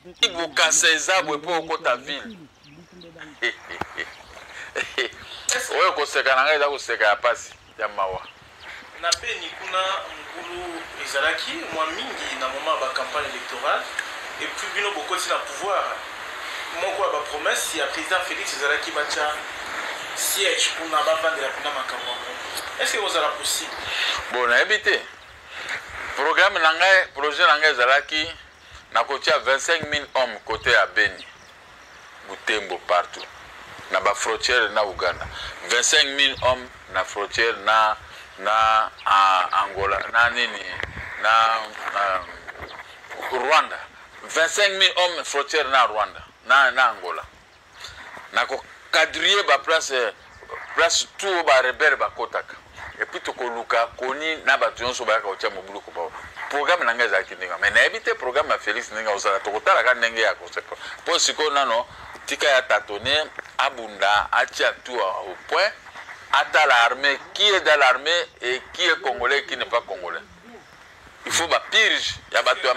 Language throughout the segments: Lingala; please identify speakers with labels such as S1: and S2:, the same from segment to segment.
S1: Bokasa eza boye mpo okota ville. Oyo koseka na ngai eza koseka ya pasi ya mawa.
S2: Na Beni kuna mobulu ezalaki mwa mingi na moment ya ba campagne electorale et puis bino bokoti na pouvoir, moko ya ba promesses ya president Felix ezalaki batia siège kuna bavandela pena makambo yango, est ce que ekozala possible?
S1: Bon, nayebi te. Programme na ngai, projet na ngai ezalaki nakotia 25 000 hommes côté ya Beni, Butembo, partout na ba frontières na Uganda, 25 000 hommes na frontière na Angola, na nini, na Rwanda, 25 000 hommes frontière na Rwanda na Angola. Nako quadriller ba place place tout oyo ba rebelle bakotaka et puis tokoluka koni na bato nyonso bayaka kotia mobulu koba. Programme na ngai ezalaki ndenge, mais nayebi te programme ya Félix ndenge akosala. Tokotalaka ndenge ya kosepa mpo sikoyo nano tika ya tatone abunda, atia tout au point, atala armée, qui est dans l'armée et qui est congolais et qui n'est pas congolais. Il faut bapurge ya bato ya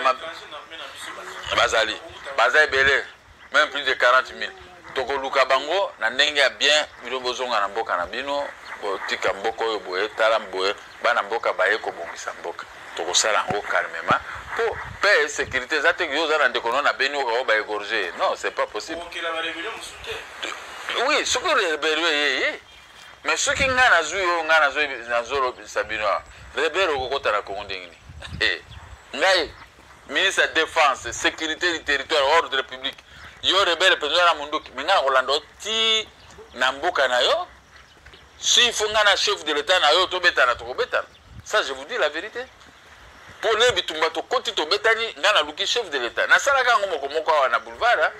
S1: bazali, baza ebele, même plus de 40 000. Tokoluka bango na ndenge ya bien. Bino bozonga na mboka na bino, botika mboka oyo boye. Tala boye, bana mboka baye kobongisa mboka, tokosala yango calmement mpo mpe sécurité eza te. Yo oza na ndeko no na Beni oyo baégorge, non, c'est pas possible. Oui, soki rébellion eye ye, mais soki ngai nazwi oyo ngai nazolobisa bino awa, rebelle okokota na Kongo ndenge nini? Ngai ministre ya Défense, sécurité du territoire, ordre public, yo rebelle mpenza na munduki, mais ngai nakolanda yo ti na mboka na yo. S'il faut ngai na chef de l'État na yo tobetana, tokobetana. Ça, je vous dis la vérité. Mpo ne bitumba tokoti, tobetani, ngai naluki chef de l'État. Nasalaka yango moko moko awa na boulevard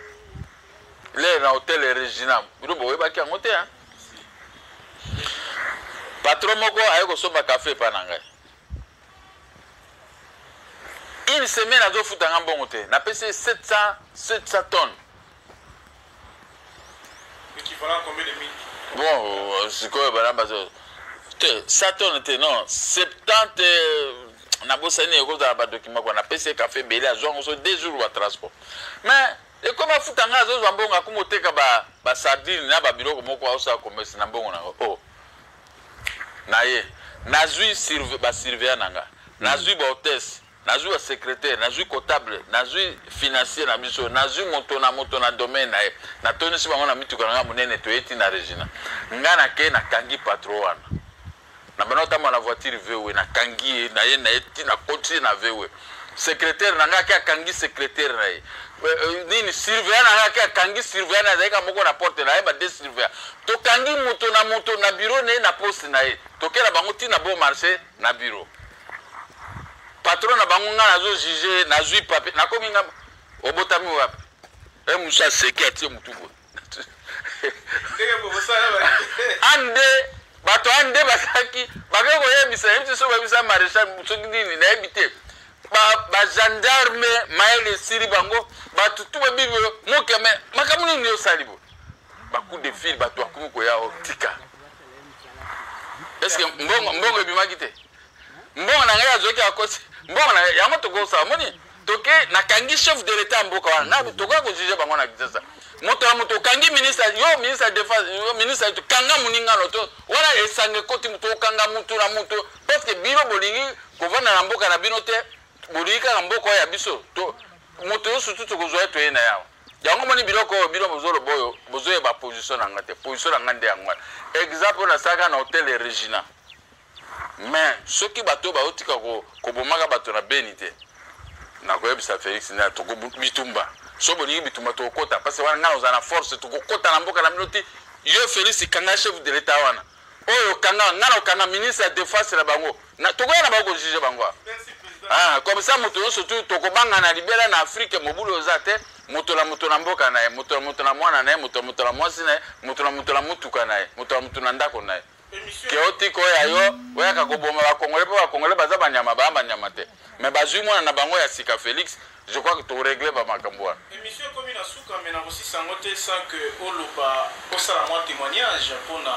S1: lere na hotel Regina. Bino boyebaki yango te. Patron moko aye kosomba kafe epa na ngai, une semaine azofuta nga mbongo te. Napesi ye 700, 700 tonnes.
S2: Équivalent combien de mille?
S1: Bon, sikoyo bana bazo te 100 tonnes te, non, 70, nabosani. Ekozala badocument kwa. Napesi ye kafe ebele, azwa yango so 2 jours batransport, mais ekomi afuta ngai, azozwa mbongo, akumi oteka basardine na babiloko moko, aosala commerce na mbongo nango. Oh, na ye nazwi basurveillant na nga, nazwi bahôtesse, nazwi basecrétaire, nazwi comptable, nazwi financier na biso, nazwi moto na moto na domaine na ye. Natondisi bango na mituka na nga monene, toyeti na Regina. Nga nake, nakangi patron wana na banda otambola na voiture VW. Nakangi ye na ye, na ye ti nakotisi ye na VW. Secrétaire na ngai ake, akangi secrétaire na ye nini, surveillant na ngai ake, akangi surveillant na ye, azalaki moko na porte na ye, bade surveillant. Tokangi moto na moto na bureau na ye, na poste na ye. Tokela bango ntina Bon Marché na bureau patron na bango. Ngai nazojuge, nazwi papier, nakomi nga: "Obotami wapi?" E mosu aseki, atie motu boye. Ande bato ande bazalaki bakei koyebisa, yebi te so bayebisa maréchal soki nini, nayebi te. Bagendarme mayele esili bango, bato tu babibi moke. Me makambo nini osali bo? Bacoup de fil, bato bakomi koya tika. Est-ce mbongo, mbongo ebimaki te? Mbongo na ngai azwaki, akosi mbongo na yango. Tokosala moni, toke, nakangi chef de l'État ya mboka wana, na tokoka kojuge bango na Kinshasa, moto na moto. Okangi ministre, yo ministre ya Défense, yo ministre, kanga moningano to wana esanga ekoti, moto okanga mutu na mutu, parce que bino bolingi kovanda na mboka na bino te, bolingi kaka mboka oyo ya biso. To moto nyonso tu tokozwa ye, toye na yawa yango. Moni biloko oyo bino bozoloba oyo, bozoyeba position na nga te. Position na nga nde yango wana. Exemple oyo nasalaka na hotel Regina. Mais soki bato oyo baotika kobomaka bato na Beni te, nakoyebisa Félix nde bitumba. So bolingi bitumba, tokokota, parce wana ngai nakozala na force. Tokokota na mboka na bino ti yo Félix kanga chef de l'État wana oyo kanga ngai na okanga ministre ya Défense na bango, tokoya na bango kojuge bango. Ah, comme ça moto nyonso tu tokobanga na libela na Afrique. Mobulu oza te, moto na moto na mboka na ye, moto na moto na mwana na ye, moto na moto na mwasi na ye, moto na moto na mutuka na ye, moto na moto na ndako na ye. Ke otika oyo ya yo oyaka koboma bakongole, mpo bakongole baza banyama, baya banyama te. Mais bazwi mwana na bango ya sika Félix, je crois que torégler bamakambo wana.
S2: Émission ekomi na suka, mais nakosisa yango te sans que oloba, osala mwa témoignage mpona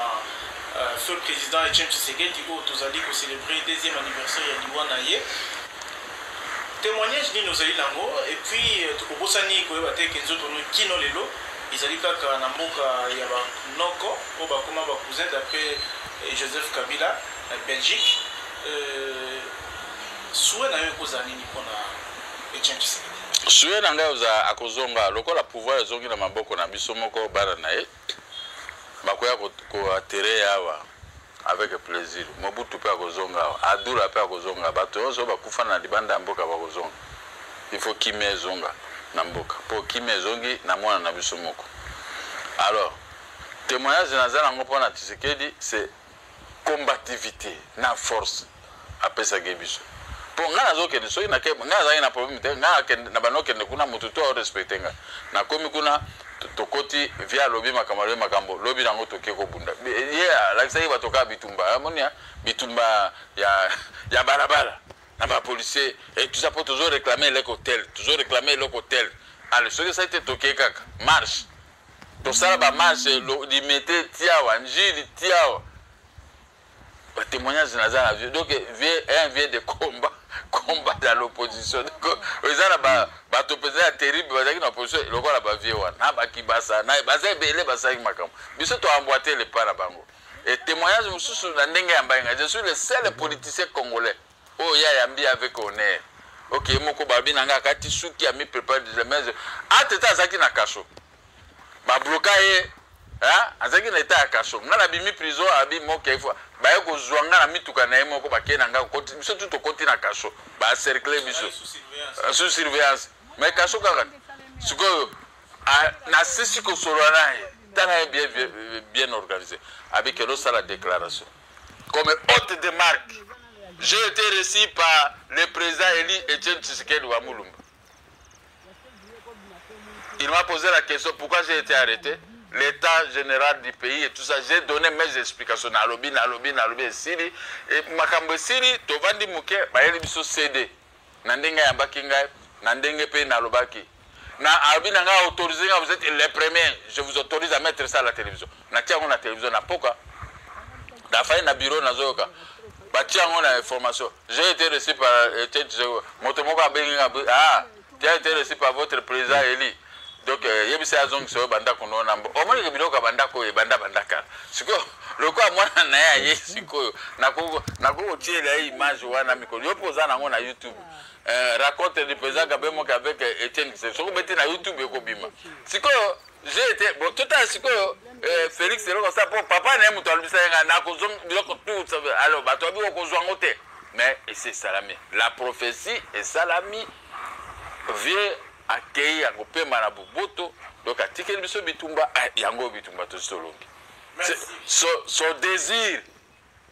S2: feu président Etienne Tshisekedi oyo tozali kocélébrer deuxième anniversaire ya liwa na ye. Témoignage nini ozali nango? Et puis tokobosani koyeba te ke nzoto no kino lelo ezali kaka na mboka ya banoko oyo bakoma bacousin d'après Joseph Kabila na Belgique. Souhait na yo ekozala nini mpona Etienne Tshisekedi?
S1: Souhait na ngai oza akozonga lokola pouvoir ezongi na maboko na biso moko, bana na ye bakoya koatere awa avec plaisir. Mobutu mpe akozonga awa, Adula mpe akozonga, bato nyonso oyo bakufa na libanda ya mboka bakozonga. Il faut kimia ezonga na mboka, mpo kimia ezongi na mwana na biso moko. Alors, témoignage naza nango mpona Tshisekedi, c'est combativité na force apesaki biso. Mpo ngai nazokende, soki nake, ngai nazalaki na problème te. Ngai na bandi okende kuna, motu to arespecte ngai. Nakomi kuna, tokoti, vieux alobi makambo, alobi makambo, lobi nango toke kobunda. Ye alakisaki bato kaka bitumba, amoni bitumba ya balabala na bapolicier et tout ça, mpo tozo réclame eloko tel, tozo réclame eloko tel. Ale, soki esali te, tokei kaka marche, tosala bamarche Limete ti awa, Njili ti awa. Batémoignage naza na vieux, donc vieux, un vieux de combat, combat dans l'opposition. Donc eza na bato mpenza ya terrible bazalaki na opposition lokola bavieux wana na bakibasa na baza ebele, basalaki makambo, biso toemboîte le pas na bango. Et témoignage mosusu na ndenge ya mbayenga, je suis le seul politicien congolais oyo ye ayambi avec honneur. Ok, ye moko babi na ngai akati suki, ami prépare déjà, mais ate te, azalaki na cachot, babloka ye, azalaki na état ya cachot. Ngai nabimi prison, abi moke ifo baye kozwa ngai na mituka na ye moko, bakei na ngai, kokoti biso tu, tokoti na cachot, bacercle biso sous surveillance, mais cachot kaka. Sikoyo nasisi kosolola na ye, tala ye bien, bien, bien organisé, abi kende osala déclaration comme hôte de marque: j'ai été reçu par le président élu Etienne Tshisekedi wa Mulumba. Il m'a posé la question pourquoi j'ai été arrêté, l'état général du pays et tout ça. J'ai donné mes explications. Nalobi, nalobi, nalobi, esili. Et makambo esili, tovandi moke, bayeli biso CD. Na ndenge ayambaki ngai, na ndenge mpe nalobaki. Na alobi na ngai autorisé nga, vous êtes les premiers, je vous autorise à mettre ça à la télévision. Natia yango na télévision na poka. Nafai na bureau, nazoyoka. Batia yango na information. J'ai été reçu par Etienne Tshisekedi. Moto moko abengi nga, ah, tu as été reçu par votre président élu. Donc yebisa azongisa oyo bandako no na mbo. Omonike biloko ya bandako oyo ebanda banda kala. Sikoyo lokola mwana na ye aye sikoyo, nakoki kotiela ye image wana mikolo. Yo mpe oza nango na YouTube. Raconte du président Gabriel Mokia avec Etienne Tshisekedi. Soki obeti na YouTube, ekobima. Sikoyo j'ai été bon totala sikoyo Félix eloko sa, mpo papa na ye moto alobisa ye ngai nakozonga biloko tout. Alors bato babi okozwa yango te, mais esi esalami, la prophétie esalami. Vieux akei ya kopema na boboto, donc atikeli biso bitumba yango, bitumba tosi tolongi. Son désir,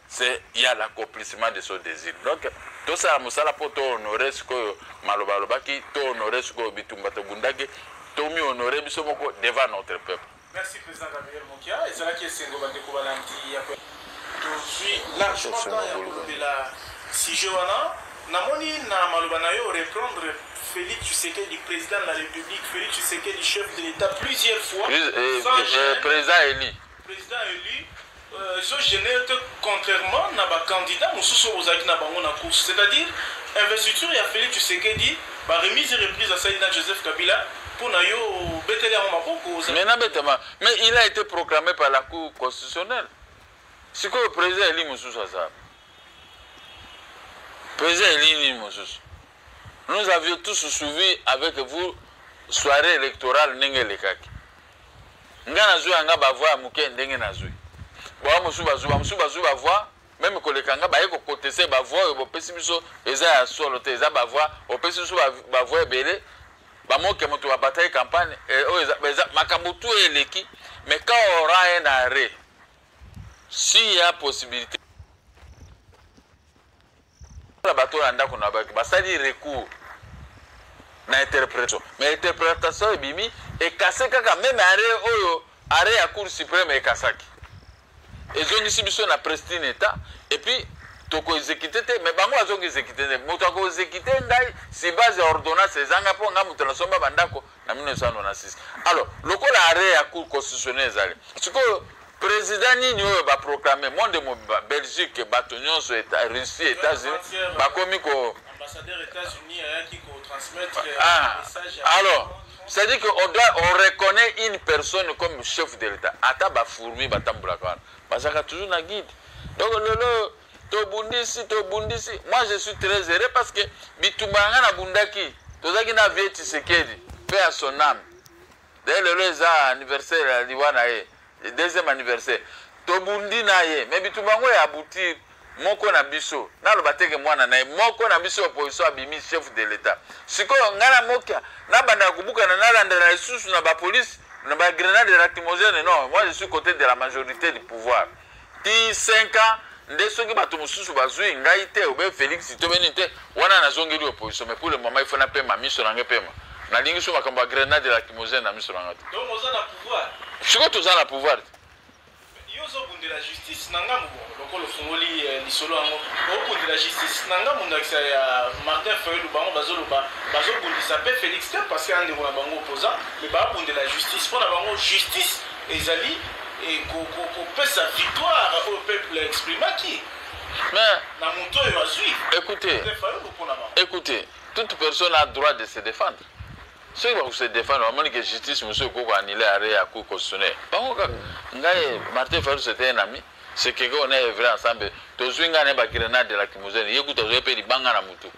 S1: c'est il y a l'accomplissement de son désir. Donc tosala mosala mpo tohonore sikoyo maloba alobaki, tohonore sikoyo bitumba tobundaki, tomi honore biso moko devant notre peuple.
S2: Merci, président Gabriel Mokia. Ezalaki esengo, bandeko balandi, ya tozwi largement temps ya kolobela sujet wana. Namoni na maloba na yo reprendre Félix Tshisekedi, président de la République, Félix Tshisekedi, chef de l'État, plusieurs fois.
S1: Sans gêne. Président élu.
S2: Président élu, ezogêner te, contrairement na bacandidat mosusu oyo bozalaki na bango na course. C'est-à-dire investiture ya Félix Tshisekedi, baremise et reprise asali na Joseph Kabila, mpo na yo obeteli yango maboko?
S1: Mais nabetama, mais il a été proclamé par la Cour constitutionnelle. Sikoyo président élu mosusu aza président élu nini mosusu? Nous avions tous suivi avec vous soirée électorale ndenge elekaki. Ngai nazwi yanga bavoix ya moke ndenge nazwi, bawa mosusu bazwi, bamosusu bazwi bavoix même koleka nga. Baye kokotese bavoix oyo bopesi biso eza ya solo te, eza bavoix opesi biso bavoix ebele, bamoke moto babataki campagne oyo eza makambo tu eleki. Mais quand on aura un arrêt, s'il y a possibilité, bato na ndako na baki basali recours na interprétation, mais interprétation ebimi ekase kaka même arrêt oyo, arrêt ya Cour suprême ekasaki, ezongisi biso na pristine état. Et puis tokoexécute te, mais bango bazongi exécute te. Moto akoexécute ngai si base ya ordonnance ezanga, mpo ngai moto nasomba bandako na 1996. Alors lokola arrêt ya Cour constitutionnelle ezali, sikoyo président nini oyo baproclame monde mobimba, Belgique, bato nyonso, Russie, États-Unis, bakomi ko
S2: Ambassadeur États-Unis ayaki ko transmettre
S1: ah,
S2: message.
S1: Alors, c'est-à-dire qu'on doit, on reconnaît une personne comme chef de l'État. Ata ba fourmi batambolaka wana. Bazaka toujours na guide. Donc lelo tobundisi tobundisi. Moi je suis très heureux parce que bitumba na nga nabundaki. Tozaki na vieux Tshisekedi, paix à son âme. D'ailleurs lelo eza anniversaire ya liwa na ye, deuxième anniversaire. Tobundi na ye, mais bitumba yango ya aboutir moko na biso, naloba te ke mwana na ye, moko na biso opposition abimi chef de l'État. Sikoyo ngai na mokia nabandaka kobukana nalandela lisusu na ba police na ba grenade lacrymogène. Non, moi je suis côté de la majorité du pouvoir. Ti 5 ans nde soki bato mosusu bazwi ngai te obe Félix to beni te wana nazongeli opposition, mais pour le moment il faut napema miso na ngai pema. Nalingi so makambo ya grenade lacrymogène na miso na ngai te.
S2: Donc oza na pouvoir.
S1: Sikoyo toza na pouvoir te.
S2: Yo ozobundela justice na ngambo, bon lokola ofungoli lisolo yango, obundela justice na ngambo, ndakisa ya Martin Fayulu, bango bazoloba bazobundisa mpe Félix te parce que andeko na bango opposant, mais babundela justice mpo na bango justice ezali kopesa victoire oyo peuple exprimaki
S1: mais
S2: na moto oyo azwi.
S1: Écoutez,
S2: Fayulu mpo na bango.
S1: Écoutez, toute personne a droit de se défendre. Soki bakose défendre, bamoni ke justice mosusu ekoki koannuler arrêt ya cour constitutionnelle, bango kaka. Ngai, Martin Fayulu, c'était un ami, c'est quelqu'un, on est œuvré ensemble. Tozwi ngai na ye bagrenade lacrymogène, ye kutu azwi mpe libanga na motu.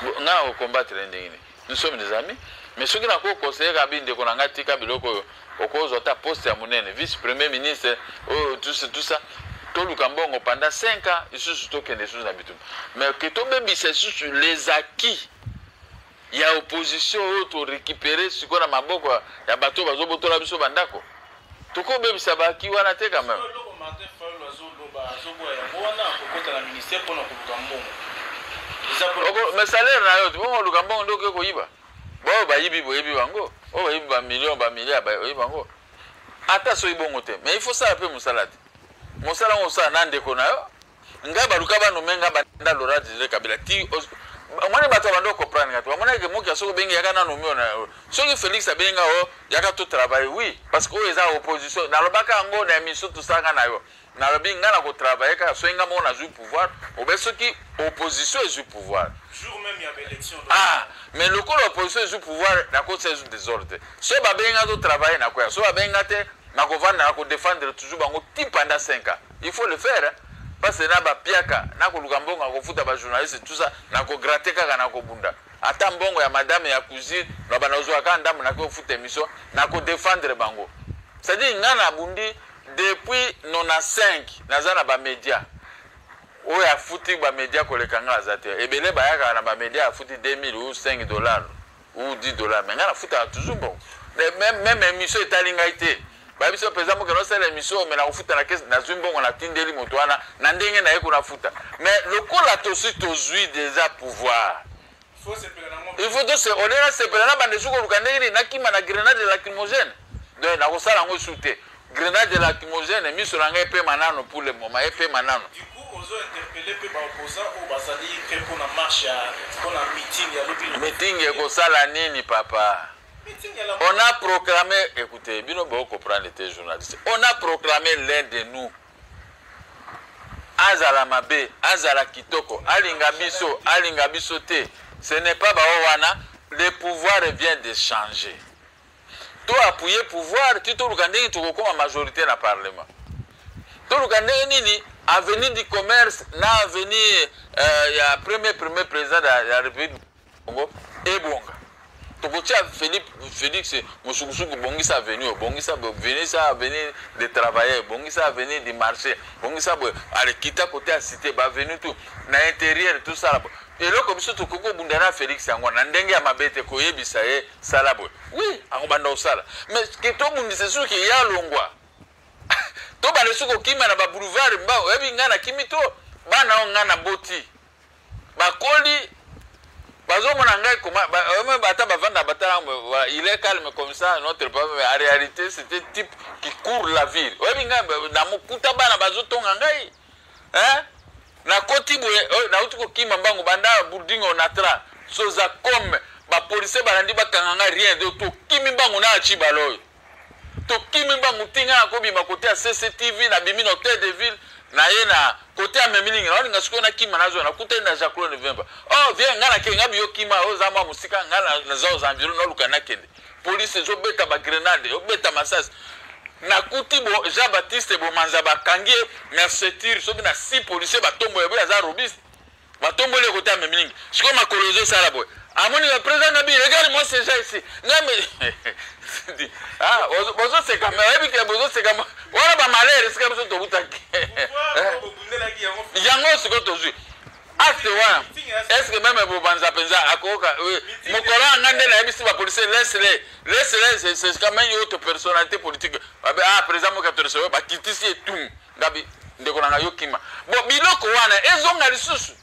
S1: Ngai nakocombattre ndenge nini? Nous sommes des amis, mais soki nakoconseiller kaka, bindeko na ngai, tika biloko oyo, okozwa ata poste ya monene, vice premier ministre oyo, tout ça, tout ça. Toluka mbongo pendant 5 ans lisusu, tokende lisusu na bitumba, mais ke tobebisa lisusu les acquis ya opposition oyo torécupérer sikoyo na maboko ya bato oyo bazobotola biso bandako, tokobebisa baacquis wana te quand même.
S2: Eloko Martin Fayulu azoloba, azoboya yango wana, akokota na ministère mpona koluka mbongo, eza mpona
S1: Mais salaire na yo, bongo oluka mbongo nde okoki koyiba. Baoyo bayibi, boyebi bango, oyo bayibi bamillion, bamilliard, oyebi bango. Ata soki bongo te, mais il faut sala mpe mosala te. Mosala yango osala na ndeko na yo. Ngai baluka banommer nga banda Laurent Désiré Kabila ti omoni bato bando comprendre nga te. Bamonaki ke moki soki obengi yaka nanommer oyo na soki Félix abengi nga o yaka to travailler, oui, parce que oyo eza opposition. Nalobaka yango na émission tosalaka na yo, nalobi nga na kotravailler kaka soki nga moko nazwi pouvoir obe soki opposition ezwi pouvoir.
S2: Jour même ya baélection.
S1: Ah, mais lokola opposition ezwi pouvoir, nakotisa ezwi désordre te. Soki babengi nga to travailler, nakoya. Soki babengi nga te, nakovanda, nakodéfendre toujours bango ti pendant 5 ans. Il faut le faire, hein? Parce que na bapiaka nakoluka mbongo ya kofuta bajournaliste, tout ça, nakogratter kaka, nakobunda ata mbongo ya madame ya cousine na bana, ozwaka kaka ndambo, nakoki kofuta émission, nakodéfendre bango. C'est-à-dire nga nabundi depuis 95, naza na bamédia. Oyo afuti bamédia koleka nga aza te. Ebele bayakaka na bamédia, afuti 2000 ou 5 $ ou 10 $, mais nga nafutaka toujours. Bon, même émission etali ngai te, bayebi so mpenza mokende osala émission, mais nakofuta na kese, nazwi mbongo, natindeli moto wana na ndenge naye konafuta. Mais lokola tosi tozwi déjà pouvoir,
S2: faut sepela nango.
S1: Il faut tose olie nasepela na bande soki koluka ndenge nini nakima na grenade lacrymogène. Donc nakosala yango esu te, grenade lacrymogène. Miso na ngai epema nano, pour le moment epema nano.
S2: Du coup ozo interpeller mpe baopposant oyo bazali mpe mpona marche ya mpona meeting ya lobi?
S1: Meeting ekosala nini, papa?
S2: Meeting ya la
S1: On a proclamé, écoutez, bino comprendre te, journaliste, on a proclamé l'un de nous. Azala mabe, azala kitoko, alinga biso, alinga biso te. Ce n'est pas bao wana, le pouvoir vient de changer. To appuyer pouvoir, ti toluka ndenge tokokoma majorité na parlement. Toluka ndenge nini avenue du Commerce na avenue ya premier président de la République du Congo ebonga. Tokotia Philippe Félix mosukusuku, bongisa avenue oyo, bongisa boye, bongisa avenue de travailleurs, bongisa avenue du Marché, bongisa boye, alekita côté ya cité, baavenue tout na intérieur, tosala boye. Eloko biso tokoki kobunda na Félix yango na ndenge ya mabe te, koyebisa ye sala boye, oui, akobanda kosala. Mais ke tobundisa soki ya longwa, tobanda soki kokima na baboulevard mba. Oyebi ngai nakimi to bana oyo ngai naboti bakoli, bazomona ngai koma ata bavanda batala, il est calme comme ça, notre papa, mais en réalité c'était type qui court la ville. Oyebi ngai namokuta bana bazotonga ngai, hein? Nakoti boye, nauti kokima mbango banda building Onatra, soza comme bapolisier balandi bakanga ngai, rien de tokimi mbango na Acibala oyo, tokimi mbangu ntinga nakobima kote ya CCTV, nabimi na hôtel de ville. Na ye na kote ya memilingi, naolinga sikoyo nakima, nazwa nakutani na Jacques Claude Vemba. Oh vie, ngai nakende, ngai biyo kima, oza mwa mosika, ngai naza aux environs, naluka nakende. Police ezobeta bagrenade, ezobeta masasi. Nakuti bo Jean Baptiste Bomanza, bakangi ye na ceinture, soki na six policier batombola boye, aza robuste, batomboli ye kote ya memilingi. Sikoyo makolo ezosala boye, amoni ba président na bi, regarde moi ces gens ici, ngai me ah bozoseka, me oyebi ke bozoseka wana bamalere esika biso tobutaki yango. Sikoyo tozwi acte wana, est ce que même Bobanza mpenza akoka mokolo ya nga nde nayebisi bapolicier: laisse le, laisse le, c'est quand même autre personnalité politique. Babe ah, président moka torese, bakitisi etumu. Ngabi ndeko na ngai, yokima bo biloko wana ezonga lisusu,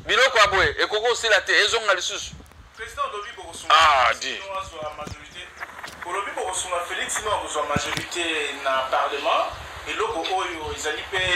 S1: biloko ya boye ekoki kosila te, ezonga lisusu.
S2: Président, olobi bokosunga
S1: Ah, di.
S2: azwa majorité, olobi bokosunga Félix no akozwa majorité na parlement. Eloko oyo ezali mpe